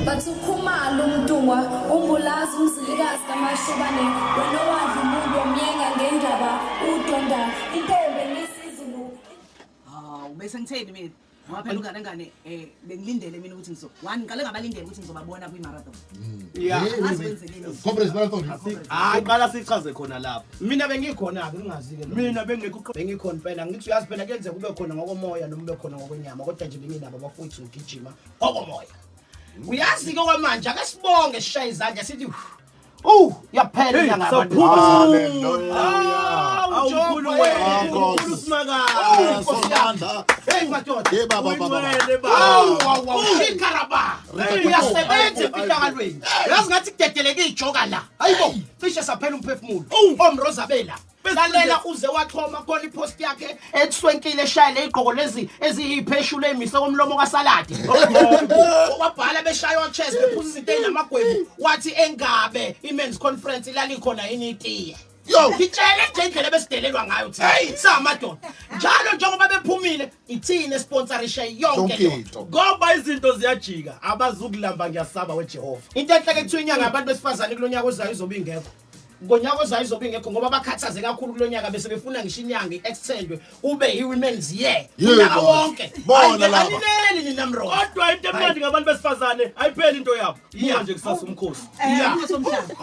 Bathi uKhumalo uMntungwa uMbulazi uMzilikazi kaMashobane wena owadla umuntu wamyenga ngendaba udonda intombi enesiZulu. Hawu bese ngitheni mina? Ngoba phela ungane ngane bengilindele mina ukuthi ngizo one ngiqale ngabalindele ukuthi ngizobabona kwi marathon. Yeah. Angazi kwenzekeni. Conference marathon. Hayi qala sichaze khona lapho. Mina bengikhona ke ngingazi ke. Mina bengekho Bengikhona impela ngithi uyazi phela kuyenzeka ube khona ngokomoya noma ube khona ngokwenyama kodwa nje benginabo abafowethu ngigijima ngokomoya. Uyazi ke kwamanje ake sibonge sishaye izandla sithi yaphela inyanga yabantu. Hallelujah. Awukhulu Ah, wena, Nkosi. uSimakade. Somandla. Hey madoda. Hey baba baba. Uyingcwele baba. Awu awu awu shikaraba. Uyasebenza emfihlakalweni. Yazi ngathi kudedeleke ijoka la. Hayibo, cishe saphela umphefumulo. Omrozabela. Lalela uze waxhoma khona ipost yakhe ethwenkile eshayele igqoko lezi eziyipheshulu emise komlomo kasaladi. Wabhala beshaya chess bephuza izinto ezinamagwebu wathi engabe i-men's conference lalikhona yini itiye. Yo. Ngitshele nje indlela ebesidelelwa ngayo thina. Samadoda. Njalo njengoba bephumile ithini esponsorishe yonke Yonke lento. into. Ngoba izinto ziyajika, abazukulamba ngiyasaba weJehova. Into enhle ke kuthiwa inyanga yabantu besifazane kulonyaka ozayo izobe ingekho. Ngonyaka ozayo izobe ingekho ngoba bakhathaze kakhulu kulonyaka bese befuna ngisho inyanga i-extendwe ube i-women's year. Yebo. Unyaka wonke. Bona laba. Anineli nina mro. Kodwa into emnandi ngabantu besifazane ayipheli into yabo. Buka Yeah. nje kusasa umkhosi. Yeah.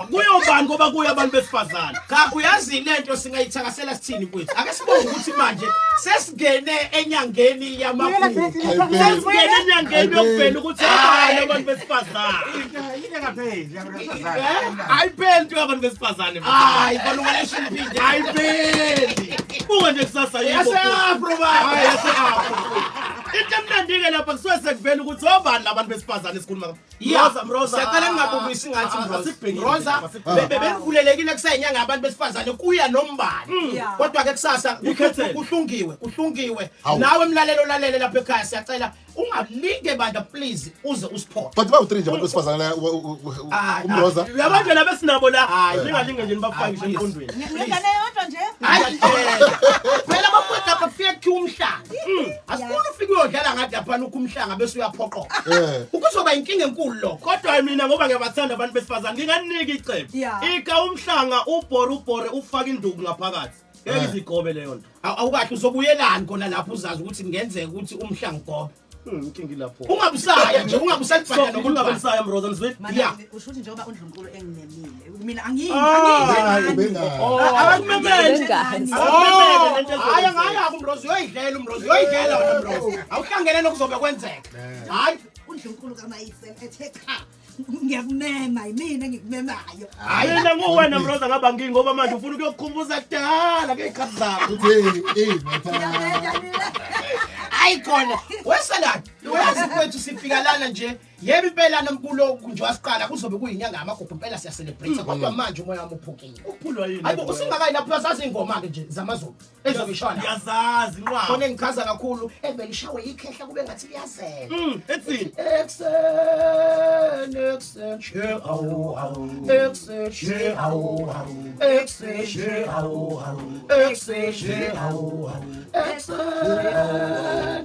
Kuyobani ngoba kuya abantu besifazane. Cha uyazi lento singayithakasela sithini kwethu. Ake sibonge ukuthi manje sesingene enyangeni yamagugu. Sesingene enyangeni yokuvela ukuthi abani abantu besifazane. Yini engapheli abantu besifazane. Ayipheli into yabantu besifazane. Hayi balungela shimpinde. Ayipheli. Buka nje kusasa yikho. Yase-Afro baba. Hayi yase-Afro. Into emnandi-ke lapha kusuke sekuvela ukuthi obani labantu besifazane esikhuluma ngabo. Mroza, Mroza. Siyacela ningabukisi ngathi Ah, Mroza. asikubhekile Mroza lapha, asikubhekile. bebevulelekile kusayinyanga yabantu besifazane kuya nombani. Yeah. Kodwa ke kusasa Ikhethele. kuhlungiwe, kuhlungiwe. Hawu. Nawe mlalelo olalele lapha ekhaya siyacela ungalinge bandla please uze usiphoxe. But bawu 3 nje abantu besifazane la Ah, uMroza. Uyabona nje laba esinabo la Hayi. ningalinge nje nibafake nje Hayi, emqondweni. Ngengane yodwa nje. Hayi. Phela bafowethu lapha kufike kuthiwa umhlanga. Asifuni ufike uyodlala ngathi laphana ukho umhlanga bese uyaphoqoka. Eh. Kuzoba inkinga enkulu lokho. Kodwa mina ngoba ngiyabathanda abantu besifazane nginganika icebo. Yeah. Ika umhlanga ubhore ubhore ufake induku ngaphakathi. Ngeke Eh. izigobe leyo nto. Awukahle uzobuyelani khona lapho uzazi ukuthi kungenzeka ukuthi umhlanga ugobe. Inkinga ilapho. Ungabusaya nje, So ungabusayibhadla nokulubhadla. ungabusaya Mroza nizwe. Mana Yeah. usho ukuthi njengoba uNdlunkulu enginemile. Mina angiyi Ah, Hayi benga. Abakumemele. Bengazi. Abakumemele lento Hayi ezokwenzeka. angayaka umrozi uyoyidlela umrozi uyoyidlela wena mrozi. Awuhlangene nokuzobe kwenzeka. Hayi uNdlunkulu kaMayisela ethe cha ngiyakumema yimina engikumemayo. hayi Mina nguwena Mroza ngaba ngingi ngoba manje ufuna ukuyokukhumbuza kudala ngey'khathi zakho. Uthi eh matha. hayi khona. Wesalad uyazi kwethu sifika lana nje yebo impela nomkulo nje wasiqala kuzobe kuyinyanga yamagugu impela siyacelebrate kodwa manje umoya wami uphukile. Ukuphulwa yini? Hayibo usingakayi lapho uyazazi ingoma ke nje zamaZulu ezobe ishaya lapho. Ngiyazazi nqwa. Khona engichaza kakhulu evele ishawe ikhehla kube ngathi liyazela. Ethini? Eksen, eksen, she awu awu, eksen, she awu awu, eksen, she awu awu, eksen, she awu awu, eksen,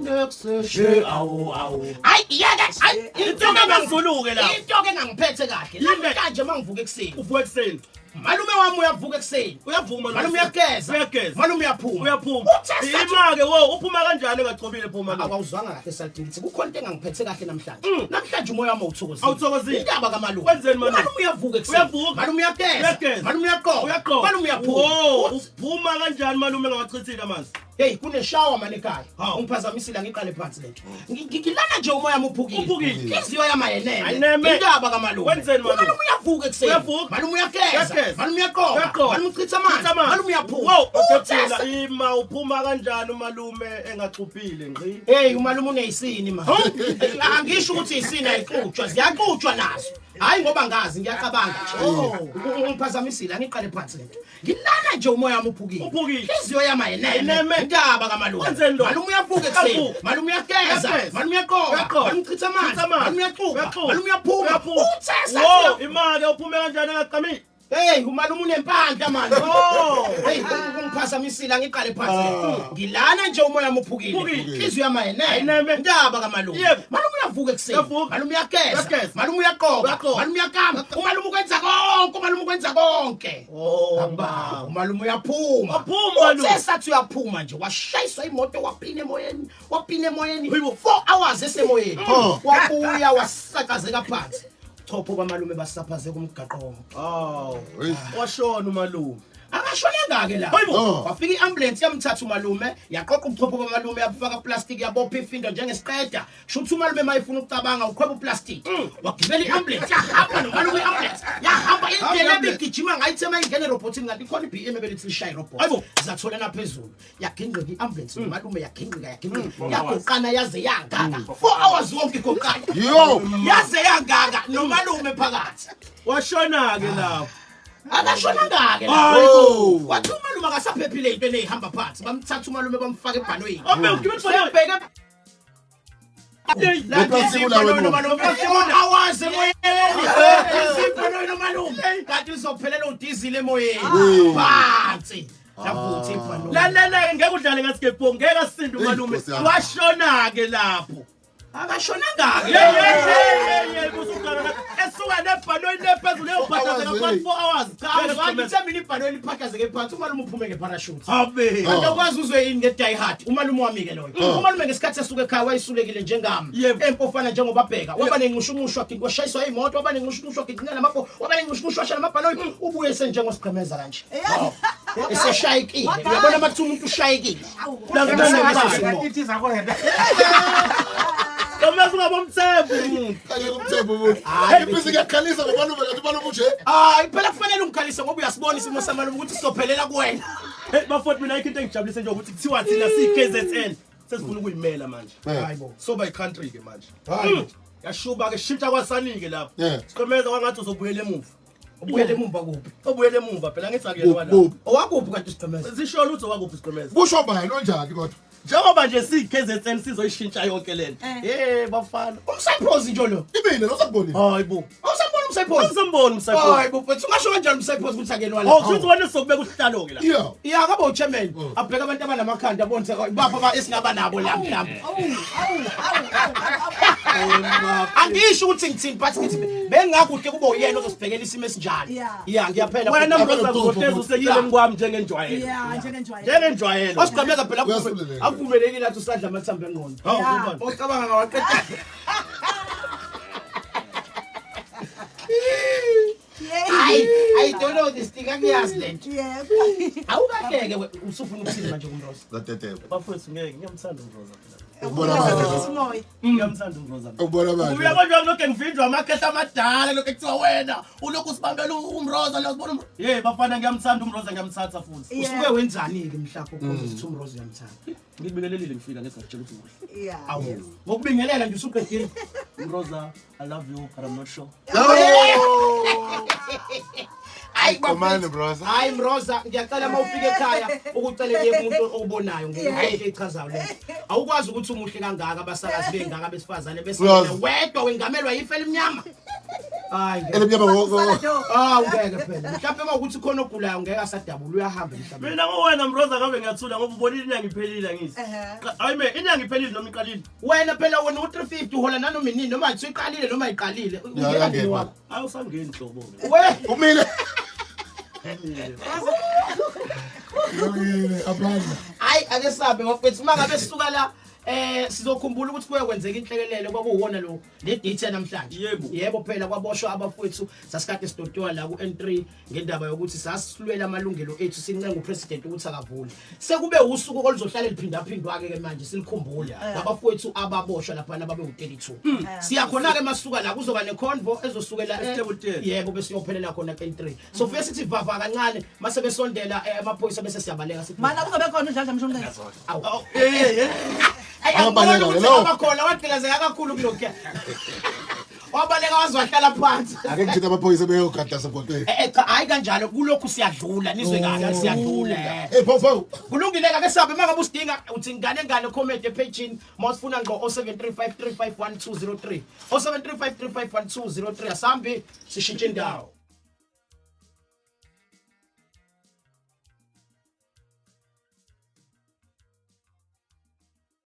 eksen, she awu awu. Hayi yeke, hayi into Into engangizulu-ke la. Into ke engangiphethe kahle. Yini le? Namhlanje mangivuka ekuseni. Uvuka ekuseni. Malume wami uyavuka ekuseni. Uyavuma Malume uyageza. Uyageza. Malume uyaphuma. Uyaphuma. Uthe sathi Ima-ke wo uphuma kanjani engachobile phuma lo? Awuzwanga kahle Salty ngithi kukhona into engangiphethe kahle namhlanje. Namhlanje umoya wami awuthokozile. Awuthokozile. Indaba kaMalume. Wenzeni malume? Malume uyavuka ekuseni. Uyavuka. Malume uyageza. Uyageza. Malume uyaqoka. Uyaqoka. Malume uyaphuma. Wo uphuma kanjani malume engawachithile amanzi? Hey kuneshower manje ekhaya. Hawu. Ungiphazamisile ngiqale phansi lento. Ngilana nje umoya wami uphukile. Uphukile. Inhliziyo yami ayeneme. Ayineme. Indaba kaMalume. Wenzeni malume? Malume uyavuka ekuseni. Uyavuka. Malume uyageza. Uyageza. Malume uyaqoka. Uyaqoka. Malume uchitha amanzi. Malume uyaphuma. Wo Uthe uphela ima uphuma kanjani umalume engaxuphile ngqi? Hey umalume uneyisini ma. Angisho ukuthi isini ayixutshwa, ziyaxutshwa nazo. Hayi ngoba ngazi ngiyacabanga nje. Ungiphazamisile angiqale phansi lento. Ngilana nje umoya wami uphukile. Uphukile. Inhliziyo yami ayeneme. Ayineme. Indaba kamalume. Wenzeni lo? Malume uyavuka ekuseni. Uyavuka. Malume uyageza. Uyageza. Malume uyaqoka. Uyaqoka. Malume uchitha amanzi. Uchitha amanzi. Malume uyaxuba. Uyaxuba. Malume uyaphuma. Uyaphuma. Uthe Wo sathi ima-ke uphume kanjani engaqamile? Hey umalume unempandla manje. Oh. Hey ungiphazamisile angiqale phansi. Ngilana nje umoya wami uphukile. Uphukile. Inhliziyo yami ayeneme. Ayineme. Indaba kamalume. Yebo. Malume uyavuka Uyavuka ekuseni. Uyavuka. Malume uyageza. Uyageza. Malume uyaqoka. Uyaqoka. Malume uyakama. Umalume ukwenza konke, umalume ukwenza konke. Oh, Aba, umalume uyaphuma. Waphuma umalume. Uthe sathi uyaphuma nje washayiswa imoto waphina emoyeni, waphina emoyeni. Hayibo. 4 hours esemoyeni. Oh. Wabuya wasakazeka phansi. Chopho kwamalume basaphazeka umgaqo wonke. Oh. Hey. Washona umalume. Akashonanga ke la. Hayibo. Oh. Wafika iambulance yamthatha umalume, yaqoqa ubuchopho bamalume yabufaka plastic yabopha ifindo njengesiqeda. Shuthi umalume mayifuna ukucabanga uqhweba uplastic. Wagibela iambulance yahamba nomalume iambulance. Yahamba indlela ebigijima ngayithe mayingena erobotini kanti ikhona iBM ebelithi lishaye irobot. Hayibo. Zatholana phezulu. Yagingqika iambulance nomalume yagingqika yagingqika. Yagoqana yaze yangaka. 4 hours wonke igoqana. Yo. Yaze yangaka nomalume phakathi. Washona ke lapho. Akashonanga ke Oh. Wathi umalume akasaphephile into eyihamba phansi bamthatha umalume bamfaka ebhanoyini. Abe ugibela ibhanoyi. Sebheke Hey. Lo plastic ulawo emuva. Awazi emoyeni. Isibhanoyi nomalume kanti lizophelela udizili emoyeni. Phansi. Lavutha ibhanoyi. Lalela ngeke udlale ngathi ke ngeke asinde umalume. Nkosi yami. Washona ke lapho. Akashonanga ke. Hey hey hey hey busugana esuka nebhanoyi lephezulu eyobhadazeka Hours, phansi 4 hours. Cha ngithe mina ibhanoyi liphathazeke phansi umalume uphume ngeparachute. Habe. Kanti awukwazi uzwe yini nge-die hard umalume wami ke loyo. Oh. Umalume ngesikhathi esuka ekhaya wayesulekile njengami. Yebo. Empofana njengoba bheka. Waba nenxushunxushu waginqa washayiswa imoto, waba nenxushunxushu waginqa namabho, waba nenxushunxushu washaya amabhanoyi. Ubuye senjengosiqhemeza kanje. Eseshayekile. Uyabona uma kuthiwa umuntu ushayekile. Ithi zakwena. Noma singabomthembu umuntu. Kanye kumthembu umuntu. Hayi, Ibhizi kuyakhalisa ngomalume kanti umalume uje. Hayi phela kufanele ungikhalise ngoba uyasibona isimo samalume ukuthi sizophelela kuwena. Hey bafowethu mina ayikho into engijabulise nje ukuthi kuthiwa thina siyi-KZN sesifuna ukuyimela manje. Hayibo. Soba i-country ke manje. Hayibo. Yashuba ke shintsha kwasani ke lapho. Yeah. Siqhemeza kwangathi uzobuyela emuva. Ubuyele emumva kuphi? Obuyela emuva phela ngithi akuyena wala. Kuphi? Owakuphi kanti usigqemeza? Zisho lutho wakuphi siqhemeza. Kusho bani onjani kodwa? Njengoba nje siyi-KZN sizoyishintsha yonke lento. Hey bafana. Umsayiphozi nje lo. Imina lo sakubonile. Hayibo. Awusambona umsayiphozi? Awusambona umsayiphozi. Hayibo mfethu ungasho kanjani umsayiphozi ukuthi akuyena wala? Oh, kusho wena sizokubeka usihlalo ke la. Yeah. Ya kabo chairman Oh. abheka abantu abanamakhanda abonise bapha ba esingaba nabo la mhlawumbe. Awu, awu, awu, awu, awu. Angisho ukuthi ngithini but ngithi bengakuhle kube uyena ozosibhekela isimo esinjalo. Yeah. Ya ngiyaphela. Wena Mroza, Mroza uzohlezi useceleni kwami njengenjwayelo. Yeah, njengenjwayelo. Njengenjwayelo. Osiqhameza phela Uyasuleleka. akuvumelekile athi usadla amathambo engqondo. Hawu Yeah. kubani? Ocabanga ngawaqeda. Yeah. Hayi, I don't know this thing angiyazi lento. Yebo. Awukahleke we usufuna ukuthini manje kumroza? Zadedeba. Bafowethu ngeke ngiyamthanda uMroza phela. Ukubona manje. Umoya. Ngiyamthanda uMroza. Ukubona manje. Uyabona nje lokho ngivinjwa amakhehla amadala lokho ekuthiwa wena ulokhu usibambela uMroza lo sibona uMroza. Hey bafana ngiyamthanda uMroza ngiyamthatha futhi. Yeah. Usuke wenzani ke mhlapho ukhoze sithi umroza uyamthanda? Ngikubingelelile ngifika ngeke ngikutshela ukuthi muhle. Yeah. Awu. Ngokubingelela nje usuqedile. Mroza, I love you but I'm not sure. Hayi Komani, Mroza. Hayi Mroza, ngiyacela uma ufika ekhaya ukucele ke umuntu okubonayo ngeke ichazayo le. Awukwazi ukuthi umuhle kangaka abasakazi bengaka besifazane bese Mroza. wena wedwa wengamelwa yife elimnyama. Hayi ngeke. Elimnyama ngoko. Ah ungeke phela. Mhlawumbe uma ukuthi khona ogulayo ngeke asadabula uyahamba emhlabeni. Mina ngowena Mroza ngabe ngiyathula ngoba ubonile inyanga iphelile angithi. Ehhe. Hayi me inyanga iphelile noma iqalile. Wena phela wena u350 uhola nanoma inini noma ithi iqalile noma iqalile. Ya, yangena. wakho. Hayi usangeni nhlobo ke. We Umile. Umile aphandle. Hayi ake sabe bafethu uma ngabe sisuka la sizokhumbula ukuthi kuye kwenzeka inhlekelele kwakuwona lo le date namhlanje. Yebo. Yebo phela kwaboshwa abafowethu sasikade sidotiwa la ku N3 ngendaba yokuthi sasilwela amalungelo ethu sincenga upresident ukuthi akavule. Sekube usuku oluzohlala liphindaphindwa ke manje silikhumbule abafowethu ababoshwa lapha ababe u32. Siyakhona ke masuka la kuzoba neconvo ezosukela Esitebulteni. yebo bese siyophelela khona ku N3. So fike sithi vava kancane mase besondela amaphoyisa bese siyabaleka sithi Mana kuzobe khona udladla mshonqe. Awu. Eh eh. Ayi, Wabaleka angiboni ukuthi lo. abakhona wagqilazeka kakhulu kulokhuya. Wabaleka waze wahlala phansi. Ake ngitshele amaphoyisa beyogada semgwaqeni. Cha hayi kanjalo kulokhu siyadlula nizwe kahle siyadlula. Hey pho pho. Kulungile ke sabe mangabe usidinga uthi ngane ngane comment epage mawusifuna ngqo 0735351203 0735351203 asambi sishintshe indawo.